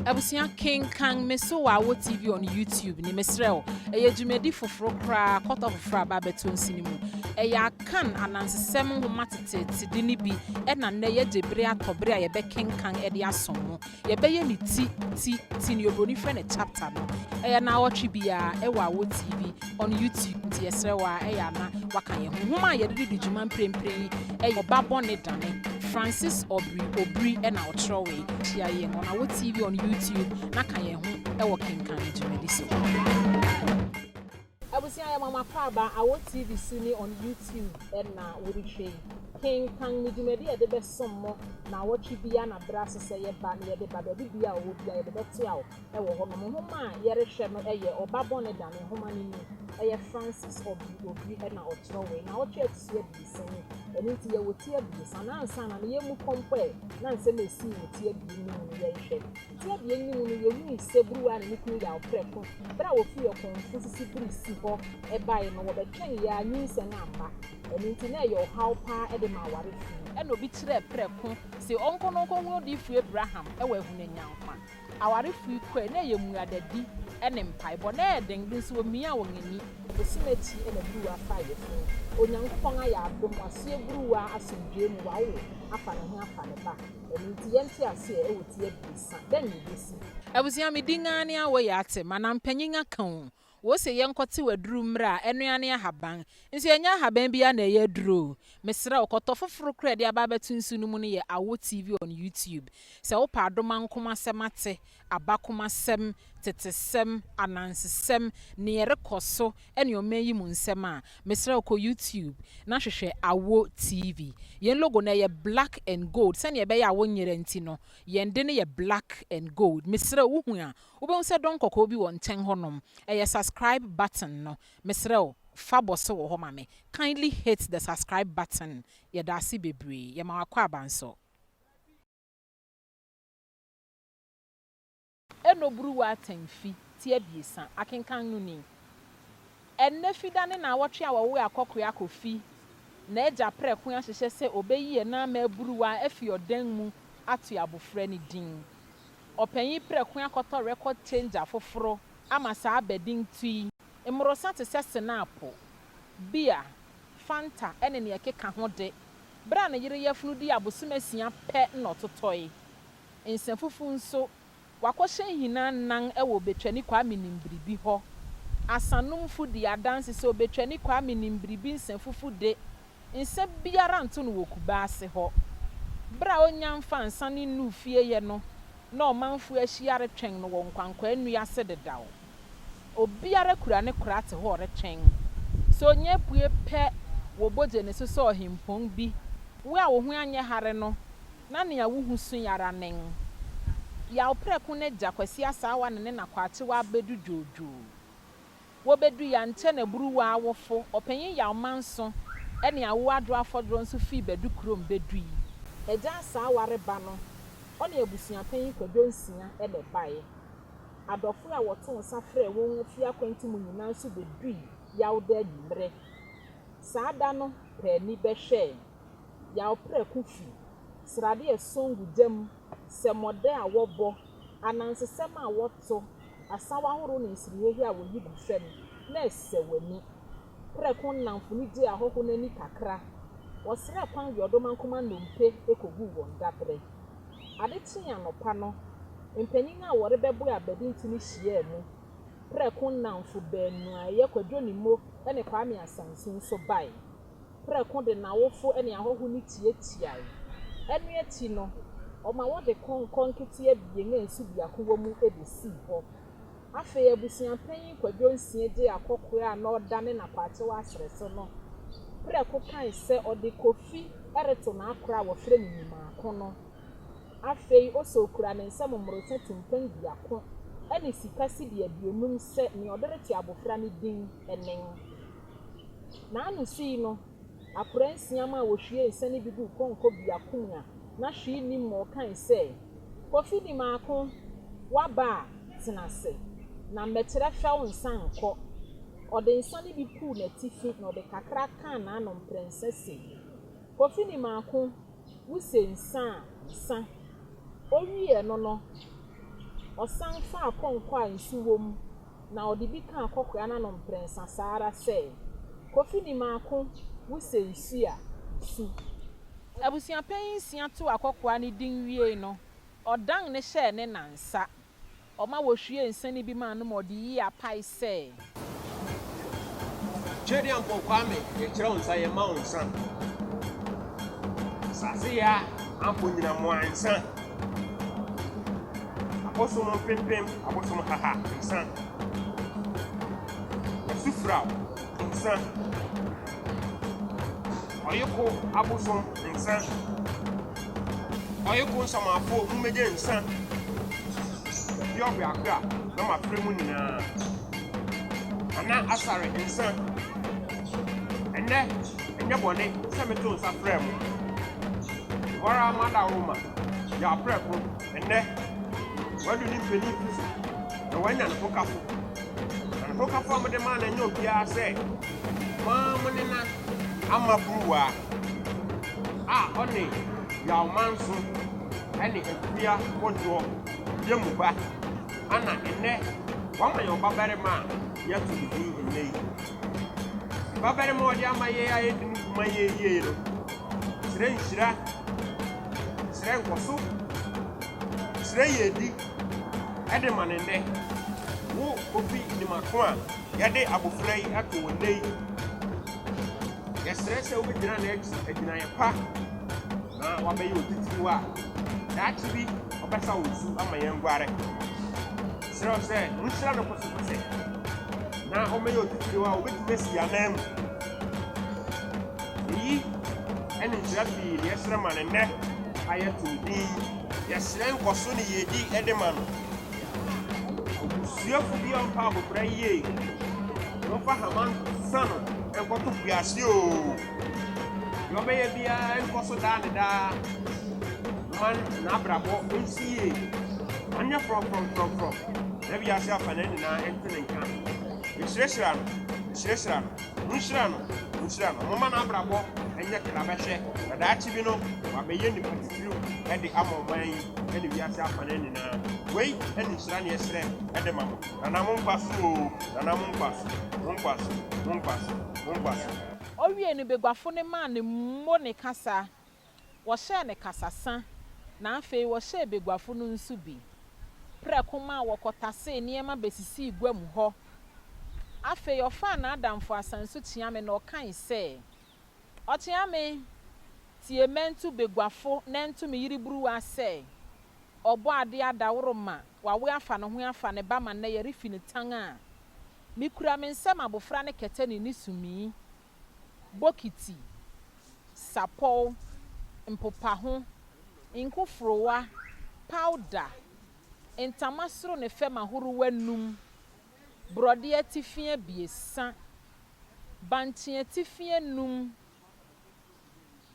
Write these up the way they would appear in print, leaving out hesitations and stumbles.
Abusua kenkan me so wɔ Awɔ TV on YouTube ni mesrɛ wo. Ɛyɛ dwumadi foforo koraa, kɔtɔ foforo a aba abɛto nsi no mu. Ɛyɛ Akan anansesɛm nhoma teteete de no bi na nnɛ yɛagye bere atɔ bere a yɛbɛkenkan de asom mo. Yɛbɛyɛ no ti, ti, ti, nea oburoni frɛ no chapter no. Ɛyɛ naawɔtwe biara ɛwɔ Awɔ TV on YouTube nti yɛsrɛ wo ara ɛyɛ a na woaka yɛn ho. Nhoma a yɛde redi dwuma mprempren yi yɛ Ɔba Bɔne Dane, Francis Aubrey Obiri na ɔkyerɛwee. Hyia yɛn on Awɔ TV on YouTube na ka yɛn ho wɔ Kenkan dwumadi so. Abusua yɛ mo akwaaba Awɔ TV so ne on YouTube na worehwɛ yi. Kenkan ne dwumadi a yɛde bɛsom mo naawɔtwe biara na bere aso sɛ yɛba na yɛde ba baabi biara a ɔwɔ biara yɛde bɛtoa wo wɔ hɔnom. Nhoma a yɛrehwɛ no yɛ Ɔba Bɔne Da ne nhoma no ni. Ɛyɛ Francis Obiri Obiri na ɔkyerɛwee. Naawɔtwe a ɛto so abiɛsa ni. Ɛno nti yɛwɔ ti abiɛsa na ansa na no yɛmmu kɔmpɔ ɛ na nsɛm a esii wɔ ti abien no mu no yɛnhwɛ. Ti abien no mu no yehui sɛ Buruwa ne ne kunu Yaw Prɛko bere a wofii ɔkɔmfo sisibere si hɔ bae no wɔbɛtwɛn yɛ a nyinsɛn amma. Ɛno nti na ɛyɛ ɔhaw paa de ma awarefo yi. Ɛnna obi kyerɛɛ Prɛko se ɔnkɔ na ɔnkɔhu odiyifo Abraham wɔ Ahunanyankwa. Awarefo yi kɔe, na ɛyɛ mmuadadi ne mpaebɔ. Na ɛyɛ den de nso womiaa wɔn ani. Bosome akyi na Buruwa faa yafunu. Onyankopɔn ayɛ adom, wasoɛ Buruwa asomdwoe mu, wawo afa ne ho afa ne ba. Ɛno nti yɛnte aseɛ wɔ ti abiɛsa. Dɛn na ebesi? Abusua, me din ara ne Awoye Ate, Manampanyin aka o. Wose yɛnkɔtew aduru mmra a, ɛno ara ne ahaban. Nso ɛnyɛ ahaban biara na ɛyɛ aduru o. Mesrɛ wo, kɔtɔ foforo koraa a yɛde aba abɛto nsu no mu no yɛ Awo TV on YouTube. Sɛ wopɛ adomankomasɛm ate, abakomasɛm, tetesɛm, anansesɛm, nea ɛrekɔ so ne ɔman yi mu nsɛm a, mesrɛ wo kɔ YouTube na hwehwɛ Awo TV. Yɛn logo no ɛyɛ black and gold, sɛnea ɛbɛyɛ a wonyera nti no, yɛn de no yɛ black and gold. Mesrɛ wo, wuhu a, Wobɛhu sɛ dɔn kɔkɔɔ bi wɔ nkyɛn hɔnom. Ɛyɛ subscribe button no. Mesrɛ wo, fa bɔ so wɔ hɔ ma me. Kindly hit the subscribe button. Yɛda ase bebree. Yɛma wo akwaaba nso. Eno Buruwa Atanfi, ti abiɛsa, akenkan no ni. Ɛnnɛ Fida ne naawɔtwe a wɔwoe akɔkoa Kofi n'agya prɛko ahyehyɛ sɛ obeyi ɛna ama aburuwa afi ɔdan mu ato abofra no din. Ɔpanyin prɛko akɔtɔ record changer foforo ama saa abadin tu yi. Mmorosa te sɛ senaapo, beer, Fanta ne nea ɛkeka ho de, bere a ne yere yafunu dii abosom asia pɛ na ɔtotɔe. Nsã fufu nso, wakɔhyɛ nhina nnan wɔ Obetwani Kwame Nimbiribi hɔ. Asanomfo di adanse sɛ Obetwani Kwame Nimbiribi nsã fufu de, Nsa biara nto no wɔ kube ase hɔ. Bere a onnya mfaa nsa no nnuu fie ɛ no, na ɔmanfo ahyia retwɛn no wɔ nkwankwaa nnua ase dedaw. Obiara kura ne kora te hɔ retwɛn. Sɛ onya pue pɛ, wɔbɔ gye ne so sɛ ɔhempɔn bi. Wo a wo ho anyɛ hare no, na nea wuhu sua ara nen. Yaw Prɛko n'agya Kwasi Asaawa ne ne na Kwakyewa abedu dwoodwoo. Wobedu Yankyɛ na Buruwa awofo, Ɔpanyin Yaw Manso ne Awo Adwo Afɔdorɔ nso fii Badu kurom bedui. Agya Asaawa reba no, ɔne abusuapanyin Kwadwo Nsia na ɛbae. Adɔfo a wɔtoo nsa frɛɛ wɔn afi akwantu mu nyinaa nso bedui Yawda anwummere. Saa da no paani bɛhwɛɛ Yaw prɛko fi, srade a ɛsɔn gu gya mu, sɛmɔdɛ a wɔbɔ, anansesɛm a wɔto, asaw ahorow ne nsirihehe a woyi gu fam, na ɛsɛ w'ani. Prɛko nnamfo no gyee ahɔho no ani kakra. Wɔsrɛɛ kwan de ɔdomankoma nnompe koguu wɔn dabere. Ade kyee anɔpa no, mpanyin a wɔrebɛboa abadinto no hyiaa mu. Prɛko nnamfo baanu a ɛyɛ Kwadwo Nimmo ne Kwame Asansu nso bae. Prɛko de n'awofo ne ahɔho no tiatiae. Ɛno akyi no, ɔma wɔde konkɔ nketewa abien a nsu biako wɔ mu besii hɔ. Afei abusua panyin Kwadwo Nsia gyee akɔkoaa a na ɔda ne na Kwakyewa asrɛ so no prɛko kae sɛ ɔde Kofi reto n'akora a wɔfrɛ no Nyimaako no. Afei ose okura ne nsam mmorosa tumpɛn biako ne sika sidi 50 sɛ nea ɔde reto abofra no din nen. N'ano sii no, akora nsia maa wohwiee nsa no bi guu pɔnkɔ biako mu a na hwee nnim ma ɔkae sɛ, Kofi Dimaako, woaba a, tena ase, na mmɛkyerɛ fɛw nsa nkɔ. Ɔde nsa no bi puu n'atifi na ɔde kakra kaa n'ano mprɛnsa se, Kofi Dimaako, wuse nsa a, sa. Owiee ɛno no, Ɔsan faa kɔnkɔ a nsu wom, na ɔde bi kaa akɔkoaa no ano mprɛnsa saa ara sɛ, Kofi Nimako, wosɛ nsu a, su. Abusuapanyin nsia too akɔkoaa no din wiei no, ɔdan no hyɛɛ ne na nsa. Ɔma wohwiee nsã no bi maa no ma ɔde yii apae sɛ. Tweaduampɔn Kwame yɛkyerɛ wo nsa yɛma wo nsa Asase ya ampɔ nyina moa nsa Abosom mpempem abosom haha nsa Asufraw nsa Ɔyeko abosom nsa Ɔyeko nsamafo mummegye nsa Bia ɔbeako a na mafrɛ mo nyinaa Nana Asare nsa Ɛnnɛ ɛnyɛ bɔne sɛ meto nsa frɛɛ mo Mo ara moadaworoma Yaw prɛko Ɛnnɛ wadu ne mpanyin mfe so na wanya ne hokafo Na ne hokafo a mode maa no nyɛ obiara sɛ mo ara mo nena Ama Buruwa a ɔne Yaw Manso ne Akua Kodoɔ yɛ mu ba, ana ɛnnɛ wama yɛn ɔbabarima a yɛato ne din ɛnnɛ yi. Ne babarima a ɔde ama yɛn a yɛdi no dwuma yɛ yie no, srɛ nhyira, srɛ nkɔso, srɛ yiedi de ma no nnɛ. Wo Kofi Nimako a yɛde abofra yi ato wo nnɛ yi, yɛsrɛ sɛ wobɛgyina n'akyi agyinaeɛ pa na wabɛyɛ otitiriw a daakye bi ɔbɛsa wo nsu ama yɛanguare. Mesrɛ wo sɛ monhyira no kosɛkosɛ na ɔmmɛyɛ otitiriw a obetumi asi yɛn ananmu. Eyi ne nhyira pii na yɛsrɛ ma no nnɛ a yɛto ne din yi. Yɛsrɛ nkɔso ne yiyedi de ma no. Obusuafo bi a ɔmpa abofra yi yie, momfa hama nsa no nkɔto po ase oo. Deɛ ɔbɛyɛ biara nkɔ so daa ne daa. Momma n'abrabɔ nsi yie. Ɔnyɛ frɔmfrɔmfrɔmfrɔm na wiase afanan nyinaa nte ne nka. Mehyirahyira no, mehyirahyira no. Monhyira no, monhyira no. Momma n'abrabɔ nyɛ krabɛhwɛ, na daakye bi no, wabɛyɛ nipa titiriw de ama ɔman yi ne wiase afanan nyinaa. Wei ne nhyira ne yɛsrɛ de ma mo. Nana mo nkwa so oo, Nana mo nkwa so, mo nkwa so, mo nkwa so, mo nkwa so. Owiei no, baguafo no maa no mmo ne kasa, wɔhyɛɛ no kasasa, na afei wɔhyɛɛ baguafo no nso bi. Prɛko maa wɔkɔtasee nneɛma besisii guam hɔ. Afei ɔfaa n'adamfo Asansu Kyeame na ɔkae sɛ, Ɔkyeame, tie mɛnto baguafo na ɛnto me yere buruwa sɛ, Ɔbɔadeɛ adaworoma, wawe afa ne ho afa ne ba ma nnɛ yɛrefi no tan a, mikura me nsam abofra no kɛtɛ ne ne sumii, bokiti, sapɔw, mpopaho, nkoforowa, pawda, ntama soro ne fam ahorow anum, borɔde atifi abiɛsa, bankye atifi anum,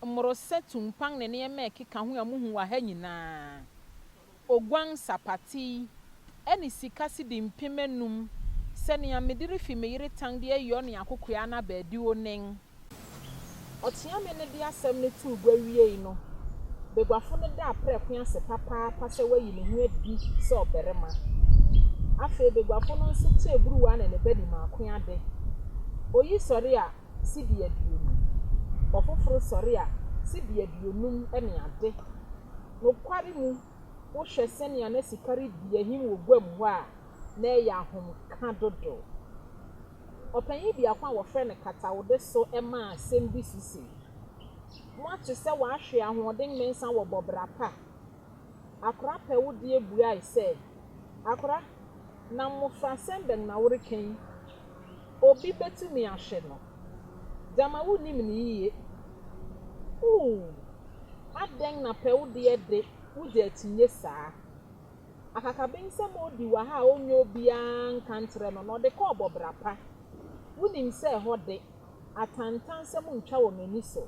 mmorɔsa tumpan ne nneɛma a ɛkeka ho a muhu wɔ ha nyinaa, oguan sapate, ne sika sidi 5000 sɛ nea mede refi me yere tan de ayi ɔne akokoaa no aba adiwo nen. Ɔkyeame no de asɛm no too gua wiei no, baguafo no daa prɛko ase papaapa sɛ wayi ne ho adi sɛ ɔbarima. Afei baguafo no nso kyɛɛ Buruwa ne ne ba Nimaako ade. Oyi sɔre a, sidi 20, ɔfoforo sɔre a, sidi 50 ne ade. Nokware mu, wohwɛ sɛnea na sika redi ahim wɔ guam hɔ a, na ɛyɛ ahomka dodo. Ɔpanyin biako a wɔfrɛ no Katawode so maa asɛm bi so se, Moate sɛ wɔahwe ahoɔden mmiɛnsa wɔ bɔbra pa? Akora pɛ wo deɛ buae sɛ, Akora, na mmofrasɛm bɛn na woreka yi? Obi betumi ahwɛ no? Gyama wunnim no yiye. Ooh, adɛn na pɛ wo deɛ de wugye akyinnye saa? Akakabensɛm a odi wɔ ha a ɔnyɛ obiara nka nkyerɛ no no, ɔde kɔɔ bɔbra pa. Wunim sɛ ɛhɔ de, atantansɛm ntwa wɔn ani so.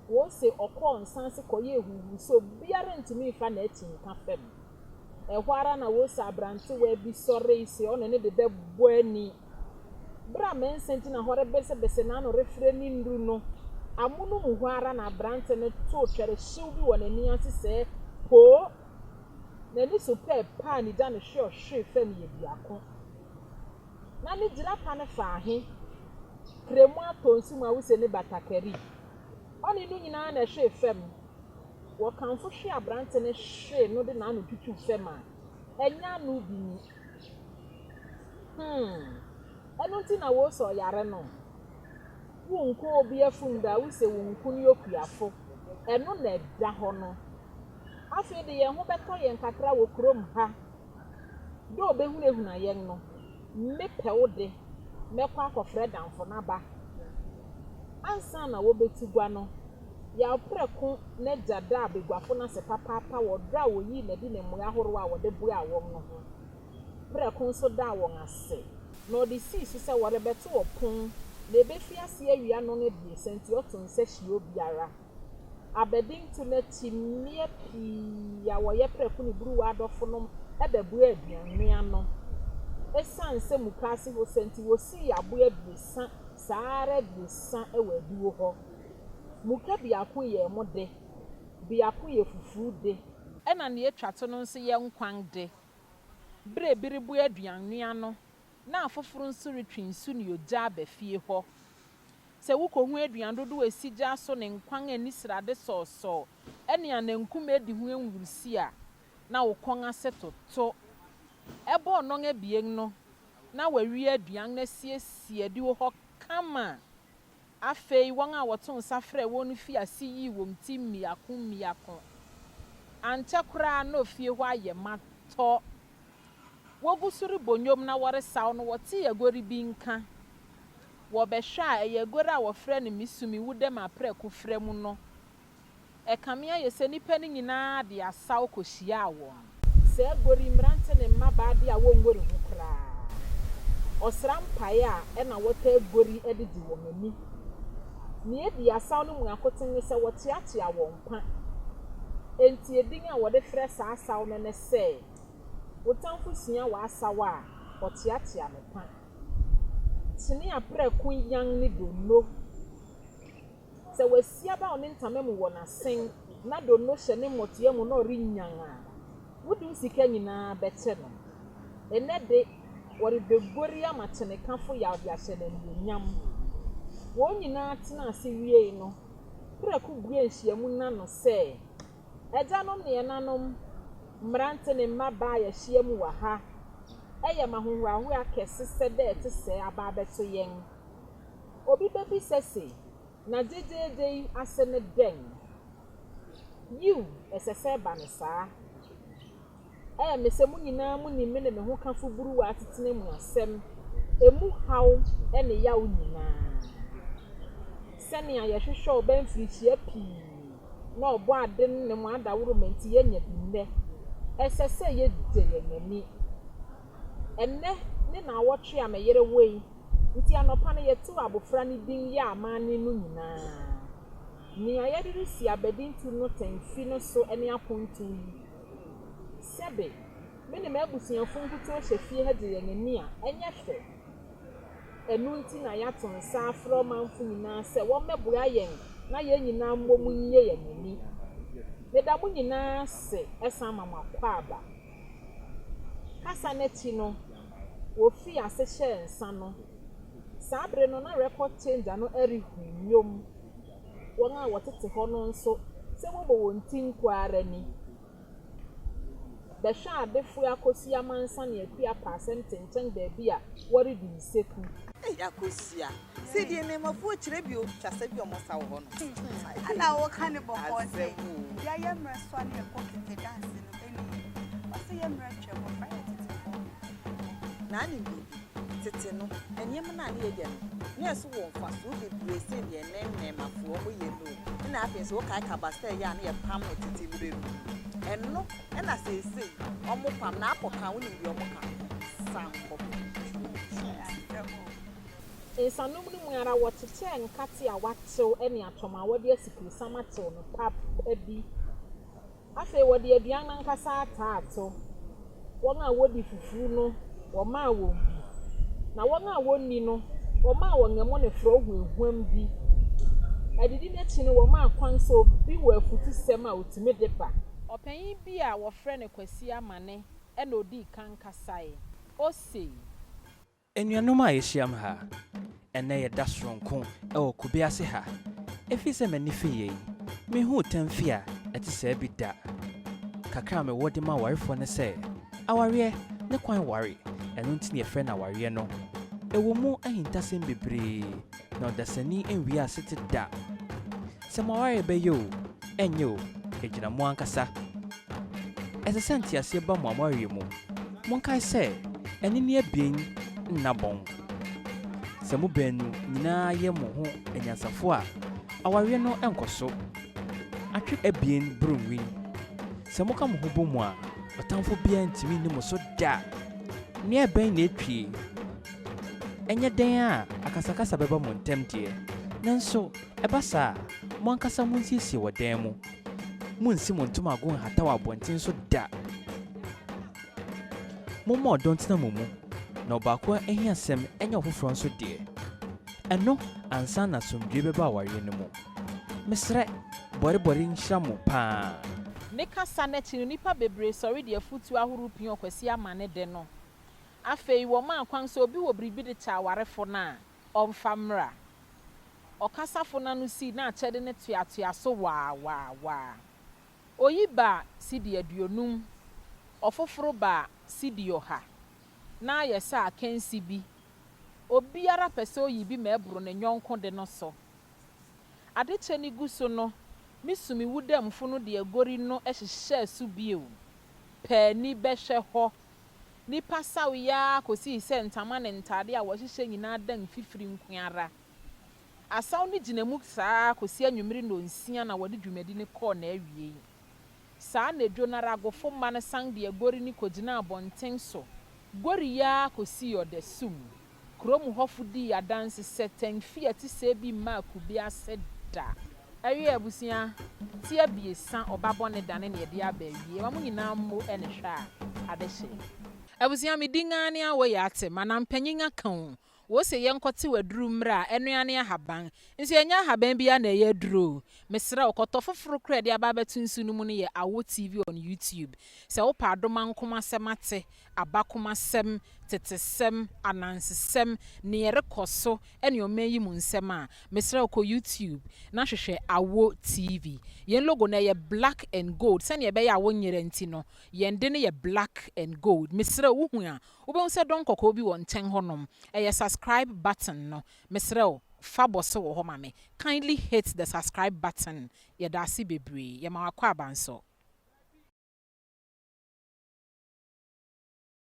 Wose ɔkɔɔ nsa ase kɔyɛɛ huuhuu sɛ obiara ntumi mfa n'akyi nka fam. Ɛhɔ ara na wose aberantewaa bi sɔree se ɔne no de bɛbɔ ani. Bere a Mensah gyina hɔ rebesebese n'ano refrɛ ne nnuru no, amono mu hɔ ara na aberante no too twɛre hyew bi wɔ n'ani ase sɛɛ poo! N'ani so pɛɛ paa ne gya no hwe ɔhwee fam yɛ biako. Na ne gyirapa no fa he? Kremu atɔ nsu mu a wose ne batakari. Ɔne no nyinaa na ɛhwee fam. Wɔkamfo hwe aberante no hwee no de n'ano twitwiw fam a, ɛnyɛ ano bi ni. Hmm, ɛno nti na wose ɔyare no? Wonkɔ obi afum da a wose wo nko ne okuafo. Ɛno na ɛda hɔ no. Afei de yɛn ho bɛtɔ yɛn kakra wɔ kurom ha. Dɛ obehunahuna yɛn no, me pɛ wo de, mɛkɔ akɔfrɛ damfo no aba. Ansa na wobetu gua no, Yaw prɛko n'agya daa baguafo no ase papaapa wɔ ɔdɔ a woyii no adi ne mmoa ahorow a wɔde boaa wɔn no ho. Prɛko nso daa wɔn ase, na ɔde sii so sɛ wɔrebɛto ɔpon na ebefi ase awia nnɔn abiɛsa nti ɔto nsa hyia obiara. Abadinto no akyi, mmea pii a wɔyɛ prɛko ne buruwa adɔfonom bɛboaa aduannoa no. Esiane sɛ mukaase hɔ sua nti, wosii aboa abiɛsa, saa ara abiɛsa wɔ adiwo hɔ. Muka biako yɛ ɛmo de, biako yɛ fufu de. Ɛnna nea etwa to no nso yɛ nkwan de. Bere a ebi reboa aduannoa no, na afoforo nso retwe nsu ne ogya aba fie hɔ. Sɛ wukohu aduan dodow a esi gya so ne nkwan a ani srade sɔɔsɔɔ ne anankum a edi ho ahurusi a, na wo kɔn ase toto. Ɛbɔɔ nnɔn abien no, na wɔawie aduan no asiesie adiwo hɔ kama. Afei wɔn a wɔtoo nsa frɛɛ wɔn no fii ase yii wɔn ti mmiako mmiako. Ankyɛ koraa na ofie hɔ ayɛ ma tɔ. Wogu so rebɔ nnwom na wɔresaw no, wɔtee aguori bi nka. Wɔbɛhwɛ a, ɛyɛ aguori a wɔfrɛ no Misu Me Wu Dɛm Aprɛko Frɛ Mu no. Ɛkame ayɛ sɛ nnipa no nyinaa de asaw kohyiaa wɔn. Saa aguori mmerante ne mmabaa de a wonguori ho koraa. Ɔsram mpae a ɛna wɔtaa guori de gye wɔn ani. Nea edi asaw no mu akoten ne sɛ wɔkyeakyea wɔn pa. Enti edin a wɔde frɛ saa asaw no ne sɛ, Wo tamfo sua w'asaw a, ɔkyeakyea ne pa. Kyene a prɛko yan ne donno. Sɛ wasi abaw ne ntama mu wɔ n'asen na donno hyɛ ne mmɔtoa mu na ɔrenyan a, wode wo sika nyinaa bɛkyɛ no. Nnɛ de, wɔrebeguare ama kyenekafo yaw de ahyɛ no anuonyam. Wɔn nyinaa tenaa ase wiei no, prɛko buee nhyiam no ano sɛ, Agyanom ne ɛnanom, mmerante ne mmabaa a yɛahyiam wɔ ha, ɛyɛ me ahohoahoa kɛse sɛ dɛ ɛte sɛɛ aba abɛto yɛn. Obi bebisa se, 'Na gyegyeegye yi ase ne dɛn? Yiw, ɛsɛ sɛ ɛba no saa. Ɛyɛ me sɛ mo nyinaa munim me ne me hokafo Buruwa asetena mu asɛm, emu haw ne yaw nyinaa. Sɛnea yɛhwehwɛ ɔba mfirihyia pii na Ɔbɔade no ne mo adaworoma nti yɛanya bi nnɛ. Ɛsɛ sɛ yegye yɛn ani. Ɛnnɛ ne naawɔtwe a me yere woe, nti anɔpa no yɛtoo abofra no din yɛɛ amanne no nyinaa. Nea yɛde resi abadinto no tɛn fi no so ne apontow yi. Sɛbe, me ne m'abusuafo nkutoo hyɛ fie ha gye yɛn ani a, ɛnyɛ fɛ. Ɛno nti na yɛato nsa afrɛ ɔmanfo nyinaa sɛ wɔmmɛboa yɛn na yɛn nyinaa mmom nnye yɛn ani. Meda mo nyinaa ase san ma mo akwaaba. Kasa no akyi no, wofii ase hyɛɛ nsa no. Saa bere no, na record changer no rehu nnwom. Wɔn a wɔtete hɔ no nso, sɛ wɔbɔ wɔn ti nko ara ni. Bɛhwɛadefo Akosua Amansa ne Akua Paasɛm te nkyɛn baabi a wɔredi nseku. Ei Akosua, sɛ deɛ nnɛɛmafoɔ kyerɛ bio, twa sɛ bi ɔmo sa wɔ hɔ no. Ɛna woka ne bɔkɔɔ sɛ Asɛm o. yɛ yɛ mmerɛ so a ne yɛkɔ kete danse no ɛni ɔse yɛ mmerɛ twam ɔfrɛ yɛ tetefoɔ. Na anim biribi, Tete no, nneɛma no a na yɛyɛ no, na ɛso wɔ mfasoɔ bebree sen deɛ nnɛ nnɛɛmafoɔ wɔyɛ no o. Ɛna afei nso wokae kaba sɛ ɛyɛ a na yɛpam no tete mmerɛ no mu. Ɛno na seesei wɔpam na akɔka a wonim deɛ wɔka? Sankɔpɛ. Nsanom no mu ara, wɔkyekyɛɛ nkate a wɔakyew ne atɔm a wɔde asikresiam akyew no papa bi. Afei wɔde aduan no ankasa ataa to. Wɔn a wodi fufu no, wɔmaa wɔn bi, na wɔn a wonni no, wɔmaa wɔn ɛmo ne forɔw huamhuam bi. Adidi no akyi no, wɔmaa kwan sɛ obi wɔ afutusɛm a otumi de ba. Ɔpanyin bi a wɔfrɛ no Kwasi Amane na odii kan kasae. Ose. Anuanom a yɛahyiam ha, ɛnnɛ yɛ da soronko wɔ kube ase ha, efisɛ m'ani fi yei, minhuu tamfi a ɛte sɛɛ bi da. Kakra a mewɔ de ma awarefoɔ ne sɛ, awareɛ ne kwan ware, ɛno nti na yɛfrɛ no awareɛ no. Ɛwɔ mu ahintasɛm bebree, na ɔdasani nwie asete da. Sɛ mo awareɛ bɛyɛ o, ɛnyɛ o, ɛgyina mo ankasa. Ɛsɛ sɛ nteaseɛ ba mo awareɛ mu. Monkae sɛ, anini abien nna bɔn. Sɛ mo baanu nyinaa yɛ mo ho anyansafo a, awareɛ no nkɔ so. Atwe abien boro nwi. Sɛ moka mo ho bɔ mu a, ɔtamfo biara ntumi nni mo so da. Nea ɛbɛn na etwie. Ɛnyɛ dɛn ara a, akasakasa bɛba mo ntam deɛ, nanso ɛba saa a, mo ankasa monsiesie wɔ dan mu. Munnsi mo ntomago nhata wɔ abɔnten so da. Momma ɔdɔ ntena mo mu, na ɔbaako ahiasɛm nyɛ ɔfoforɔ nso deɛ. Ɛno ansa na asomdwoeɛ bɛba awareɛ no mu. Mesrɛ, bɔrebɔre nhyira mo pa ara. Ne kasa no akyi no, nnipa bebree sɔre de afotu ahorow pia Ɔkwasi Amane de no. Afei wɔmaa kwan sɛ obi wɔ biribi de kyɛ awarefo no a, ɔmfa mmra. Ɔkasafo no ano sii na akyɛde no toatoa so waa waa waa. Oyi baa sidi 50, ɔfoforo baa sidi 100. Ná ayɛ sɛ akansi bi. Obiara pɛ sɛ oyi bi ma ɛboro ne yɔnko de no so. Ade kyɛ no gu so no, misu me wudamfo no de agori no hyehyɛɛ so bio. Paani bɛhwɛ hɔ. Nnipa sawee ara kosii sɛ ntama ne ntade a wɔhyehyɛ nyinaa dan mfifiri nko ara. Asaw no gyina mu saa ara kosi anwummere nnɔnsia na wɔde dwumadi no kɔɔ n'awiei. Saa anadwo no ara agofo mma no san de agori no kogyinaa abɔnten so gorii ara kosii ɔdasum. Kurom hɔfo dii adanse sɛ tamfi a ɛte sɛɛ bi mmaa kube ase da. Ɛwiee abusua ti abiɛsa ɔba bɔne dane na yɛde aba awie ma mo nyinaa mmo ne hwɛ a adehye. Abusua me din ara ne awɔ yɛ ate ma na mpanyin aka o Wose yɛnkɔtew aduru mmra a, ɛno ara ne ahaban. Nso ɛnyɛ ahaban biara na ɛyɛ aduru o. Mesrɛ wo, kɔtɔ foforo koraa a yɛde aba abɛto nsu no mu no yɛ Awo TV on YouTube. Sɛ wopɛ adomankomasɛm ate, abakomasɛm, tetesɛm, anansesɛm, nea ɛrekɔ so ne ɔman yi mu nsɛm a, mesrɛ wo kɔ YouTube na hwehwɛ Awo TV. Yɛn logo no, ɛyɛ black and gold. Sɛnea ɛbɛyɛ a wonyera nti no, yɛn de no yɛ black and gold. Mesrɛ wo, wuhu a, Wobɛhu sɛ dɔn kɔkɔɔ bi wɔ nkyɛn hɔnom. Ɛyɛ subscribe button no. Mesrɛ wo, fa bɔ so wɔ hɔ ma me. Kindly hit the subscribe button. Yɛda ase bebree. Yɛma wo akwaaba nso.